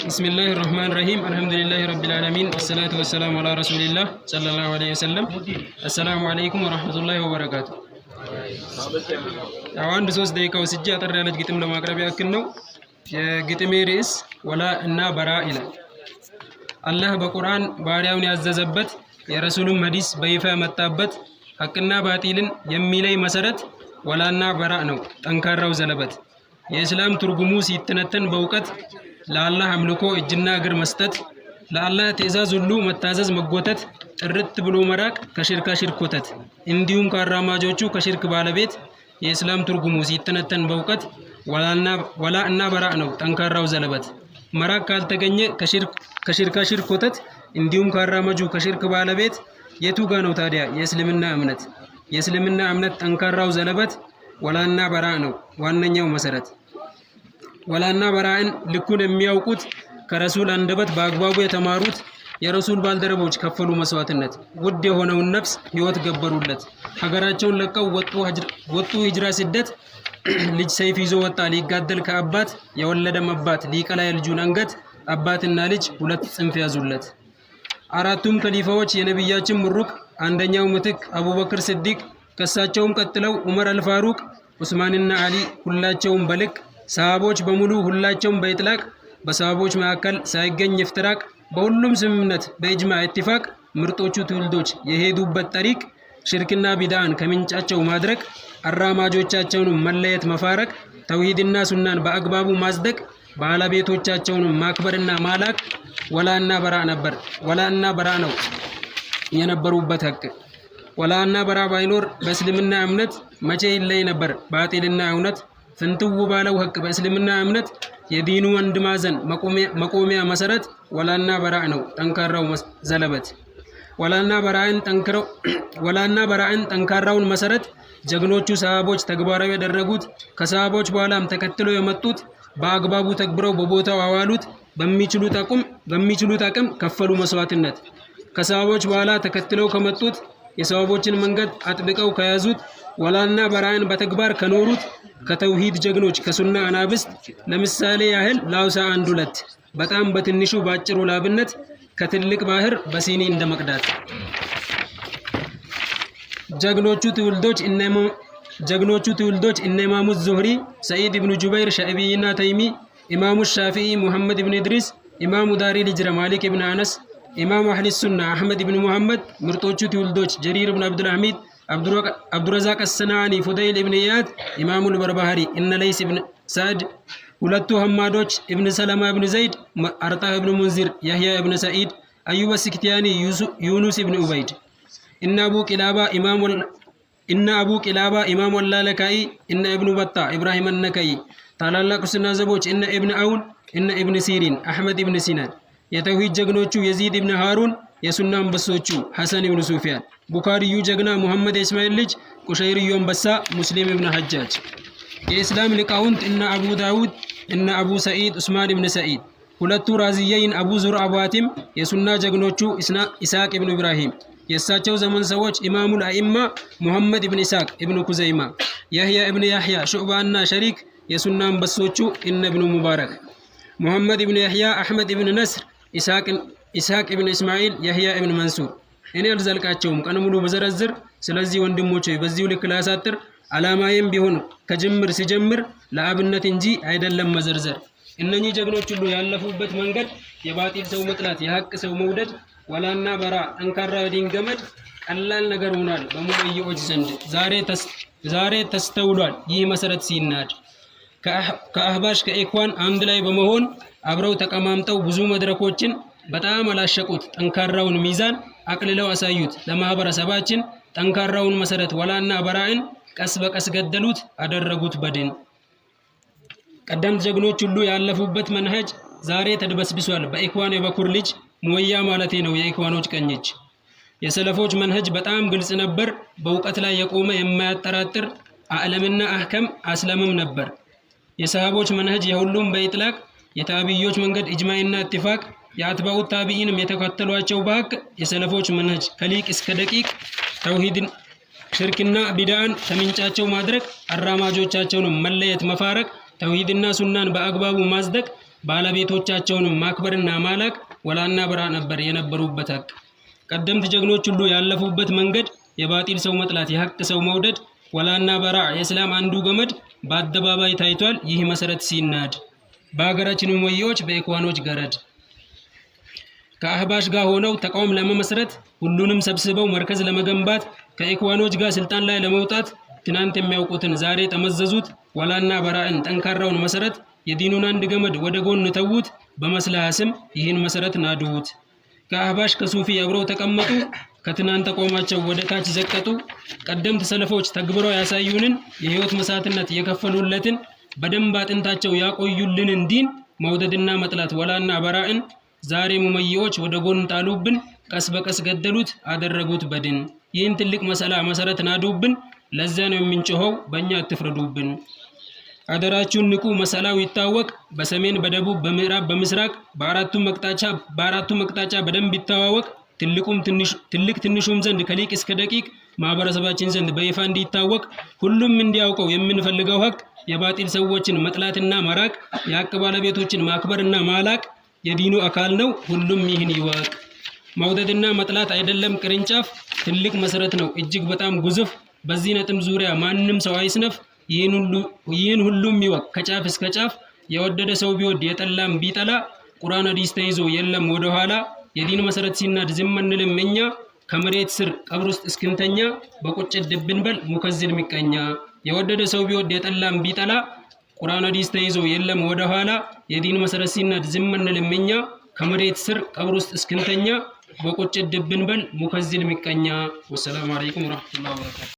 بسم الله الرحمن الرحيم الحمد لله رب العالمين الصلاة والسلام على رسول الله صلى الله عليه وسلم። السلام عليكم ورحمة الله وبركاته። ያው 1-3 ደቂቃ ወስጄ አጠር ያለች ግጥም ለማቅረብ ያክል ነው። የግጥሜ ርዕስ ወላ እና በራ ይላል። አላህ በቁርአን ባሪያውን ያዘዘበት፣ የረሱሉም ሐዲስ በይፋ ያመጣበት፣ ሐቅና ባጢልን የሚለይ መሰረት ወላና በራ ነው ጠንካራው ዘለበት። የእስላም ትርጉሙ ሲተነተን በእውቀት፣ ለአላህ አምልኮ እጅና እግር መስጠት፣ ለአላህ ትእዛዝ ሁሉ መታዘዝ መጎተት፣ ጥርት ብሎ መራቅ ከሽርካ ሽርክ ኮተት፣ እንዲሁም ከአራማጆቹ ከሽርክ ባለቤት። የእስላም ትርጉሙ ሲተነተን በእውቀት፣ ወላ እና በራ ነው ጠንካራው ዘለበት። መራቅ ካልተገኘ ከሽርካ ሽርክ ኮተት፣ እንዲሁም ከአራማጁ ከሽርክ ባለቤት፣ የቱ ጋ ነው ታዲያ የእስልምና እምነት? የእስልምና እምነት ጠንካራው ዘለበት ወላና በራ ነው ዋነኛው መሰረት። ወላና በራእን ልኩን የሚያውቁት፣ ከረሱል አንደበት በአግባቡ የተማሩት የረሱል ባልደረቦች ከፈሉ መስዋዕትነት፣ ውድ የሆነውን ነፍስ ህይወት ገበሩለት። ሀገራቸውን ለቀው ወጡ ሂጅራ ስደት። ልጅ ሰይፍ ይዞ ወጣ ሊጋደል ከአባት፣ የወለደም አባት ሊቀላ የልጁን አንገት፣ አባትና ልጅ ሁለት ጽንፍ ያዙለት። አራቱም ከሊፋዎች የነቢያችን ምሩቅ፣ አንደኛው ምትክ አቡበክር ስዲቅ፣ ከሳቸውም ቀጥለው ዑመር አልፋሩቅ፣ ዑስማንና አሊ ሁላቸውም በልክ፣ ሰሃቦች በሙሉ ሁላቸውም በኢጥላቅ፣ በሰሃቦች መካከል ሳይገኝ افتراق፣ በሁሉም ስምምነት በኢጅማዕ اتفاق፣ ምርጦቹ ትውልዶች የሄዱበት ጠሪቅ ሽርክና ቢድዓን ከምንጫቸው ማድረቅ፣ አራማጆቻቸውንም መለየት መፋረቅ፣ ተውሂድና ሱናን በአግባቡ ማጽደቅ፣ ባለቤቶቻቸውንም ማክበርና ማላቅ ወላና በራ ነበር። ወላና በራ ነው የነበሩበት ሀቅ። ወላና በራ ባይኖር በእስልምና እምነት መቼ ይለይ ነበር ባጢልና እውነት? ፍንትው ባለው ሀቅ በእስልምና እምነት የዲኑ አንድ ማዕዘን መቆሚያ መሰረት ወላና በራ ነው ጠንካራው ዘለበት። ወላና በራእን ጠንካራውን መሰረት ጀግኖቹ ሰሃቦች ተግባራዊ ያደረጉት፣ ከሰሃቦች በኋላም ተከትለው የመጡት በአግባቡ ተግብረው በቦታው አዋሉት። በሚችሉት አቅም ከፈሉ መስዋዕትነት። ከሰሃቦች በኋላ ተከትለው ከመጡት፣ የሰሃቦችን መንገድ አጥብቀው ከያዙት፣ ወላና በራእን በተግባር ከኖሩት፣ ከተውሂድ ጀግኖች ከሱና አናብስት ለምሳሌ ያህል ላውሳ አንድ ሁለት፣ በጣም በትንሹ ባጭሩ ላብነት፣ ከትልቅ ባህር በሲኒ እንደመቅዳት። ጀግኖቹ ትውልዶች እነ ኢማሙ ዙህሪ፣ ሰዒድ ኢብኑ ጁበይር፣ ሸዕቢይና ተይሚ፣ ኢማሙ ሻፊዒ፣ ሙሐመድ ኢብኑ ኢድሪስ፣ ኢማሙ ዳሪ ልሂጅራ ማሊክ ኢብኑ አነስ፣ ኢማሙ አህሊ ሱና አሕመድ ኢብኑ ሙሐመድ፣ ምርጦቹ ትውልዶች ጀሪር ኢብኑ አብዱልሐሚድ፣ አብዱረዛቅ አሰናኒ፣ ፉደይል ኢብን ኢያድ፣ ኢማሙል በርባህሪ እነ ለይስ ኢብን ሰዕድ፣ ሁለቱ ሐማዶች ኢብን ሰለማ ኢብን ዘይድ፣ አርጣህ ኢብን ሙንዚር፣ ያህያ ኢብን ሰዒድ፣ አዩብ ስክቲያኒ፣ ዩኑስ ኢብን ኡበይድ፣ እነ አቡ ቂላባ ኢማም ወላለካኢ፣ እነ ኢብኑ በጣ፣ ኢብራሂም አነከይ፣ ታላላቅ ሱና ዘቦች እነ ኢብን አውን፣ እነ ኢብን ሲሪን፣ አሕመድ ኢብን ሲናን፣ የተውሂድ ጀግኖቹ የዚድ ኢብን ሃሩን፣ የሱና አንበሶቹ ሐሰን ኢብኑ ሱፊያን፣ ቡኻሪዩ ጀግና ሙሐመድ የእስማኤል ልጅ፣ ቁሸይርዩ አንበሳ ሙስሊም ኢብን ሐጃጅ፣ የእስላም ሊቃውንት እነ አቡ ዳውድ፣ እነ አቡ ሰዒድ ዑስማን ኢብን ሰዒድ፣ ሁለቱ ራዚየይን አቡ ዙር አቡ ሐቲም፣ የሱና ጀግኖቹ ኢስሐቅ ኢብኑ ኢብራሂም፣ የእሳቸው ዘመን ሰዎች ኢማሙል አኢማ ሙሐመድ ኢብን ኢስሐቅ ኢብኑ ኩዘይማ፣ ያህያ ኢብን ያህያ፣ ሹዕባና ሸሪክ፣ የሱና አንበሶቹ እነ ኢብኑ ሙባረክ፣ ሙሐመድ ኢብን ያህያ፣ አሕመድ ኢብን ነስር፣ ኢስሐቅ ኢብን እስማዒል፣ ያህያ ኢብን መንሱር። እኔ አልዘልቃቸውም ቀን ሙሉ በዘረዝር። ስለዚህ ወንድሞቼ በዚሁ ልክ ላሳጥር። አላማዬም ቢሆን ከጅምር ሲጀምር ለአብነት እንጂ አይደለም መዘርዘር። እነኚህ ጀግኖች ሁሉ ያለፉበት መንገድ የባጢል ሰው መጥላት፣ የሀቅ ሰው መውደድ፣ ወላና በራ ጠንካራ የዲን ገመድ ቀላል ነገር ሆኗል በሙበይዖች ዘንድ። ዛሬ ተስተውሏል ይህ መሰረት ሲናድ። ከአህባሽ ከኢኽዋን አንድ ላይ በመሆን አብረው ተቀማምጠው ብዙ መድረኮችን በጣም አላሸቁት። ጠንካራውን ሚዛን አቅልለው አሳዩት ለማህበረሰባችን። ጠንካራውን መሰረት ወላና በራእን ቀስ በቀስ ገደሉት፣ አደረጉት በድን። ቀደምት ጀግኖች ሁሉ ያለፉበት መንሀጅ ዛሬ ተድበስብሷል በኢኽዋን የበኩር ልጅ፣ ሙወያ ማለቴ ነው የኢኽዋኖች ቀኝ እጅ። የሰለፎች መንሀጅ በጣም ግልጽ ነበር፣ በእውቀት ላይ የቆመ የማያጠራጥር፣ አዕለምና አህከም አስለምም ነበር። የሰሃቦች መንሀጅ የሁሉም በ إطلاق፣ የታቢዮች መንገድ ኢጅማዕና اتفاق፣ የአትባኡ ታቢኢንም የተከተሏቸው በሀቅ። የሰለፎች መንሀጅ ከሊቅ እስከ ደቂቅ ተውሂድን ሽርክና ቢድዓን ከምንጫቸው ማድረቅ፣ አራማጆቻቸውንም መለየት መፋረቅ፣ ተውሂድና ሱናን በአግባቡ ማጽደቅ፣ ባለቤቶቻቸውንም ማክበርና ማላቅ ወላና በራ ነበር የነበሩበት ሀቅ። ቀደምት ጀግኖች ሁሉ ያለፉበት መንገድ የባጢል ሰው መጥላት የሀቅ ሰው መውደድ ወላና በራ የእስላም አንዱ ገመድ በአደባባይ ታይቷል። ይህ መሰረት ሲናድ በሀገራችን ኡመዮች በኢኽዋኖች ገረድ ከአህባሽ ጋር ሆነው ተቃውም ለመመስረት ሁሉንም ሰብስበው መርከዝ ለመገንባት ከኢኽዋኖች ጋር ስልጣን ላይ ለመውጣት ትናንት የሚያውቁትን ዛሬ ጠመዘዙት። ወላና በራእን ጠንካራውን መሰረት የዲኑን አንድ ገመድ ወደ ጎን ተዉት። በመስላሃ ስም ይህን መሰረት ናዱት። ከአህባሽ ከሱፊ አብረው ተቀመጡ። ከትናንት ተቋማቸው ወደ ታች ዘቀጡ። ቀደምት ሰለፎች ተግብረው ያሳዩንን የህይወት መስዋዕትነት የከፈሉለትን በደንብ አጥንታቸው ያቆዩልንን ዲን መውደድና መጥላት ወላና በራእን ዛሬ ሙመይዎች ወደ ጎን ጣሉብን። ቀስ በቀስ ገደሉት አደረጉት በድን። ይህን ትልቅ መሰላ መሰረት ናዱብን። ለዚያ ነው የምንጮኸው በእኛ አትፍረዱብን። አደራችሁን ንቁ፣ መሰላው ይታወቅ። በሰሜን በደቡብ በምዕራብ በምስራቅ በአራቱም አቅጣጫ በደንብ ይታዋወቅ። ትልቅ ትንሹም ዘንድ ከሊቅ እስከ ደቂቅ ማህበረሰባችን ዘንድ በይፋ እንዲታወቅ ሁሉም እንዲያውቀው የምንፈልገው ሀቅ የባጢል ሰዎችን መጥላትና መራቅ፣ የሀቅ ባለቤቶችን ማክበርና ማላቅ የዲኑ አካል ነው። ሁሉም ይህን ይወቅ። መውደድና መጥላት አይደለም ቅርንጫፍ፣ ትልቅ መሰረት ነው እጅግ በጣም ግዙፍ። በዚህ ነጥብ ዙሪያ ማንም ሰው አይስነፍ። ይህን ሁሉም ይወቅ ከጫፍ እስከ ጫፍ። የወደደ ሰው ቢወድ የጠላም ቢጠላ ቁርአን ሐዲስ ተይዞ የለም ወደኋላ። የዲን መሰረት ሲናድ ዝም አንልም እኛ ከመሬት ስር ቀብር ውስጥ እስክንተኛ በቁጭት ድብን በል ሙከዝል ሚቀኛ። የወደደ ሰው ቢወድ የጠላም ቢጠላ ቁርአን ሐዲስ ተይዞ የለም ወደኋላ። የዲን መሰረት ሲናድ ዝም አንልም እኛ ከመሬት ስር ቀብር ውስጥ እስክንተኛ በቁጭት ድብን በል ሙከዝል ሚቀኛ። ወሰላሙ አለይኩም ወረሕመቱላሂ ወበረካቱ።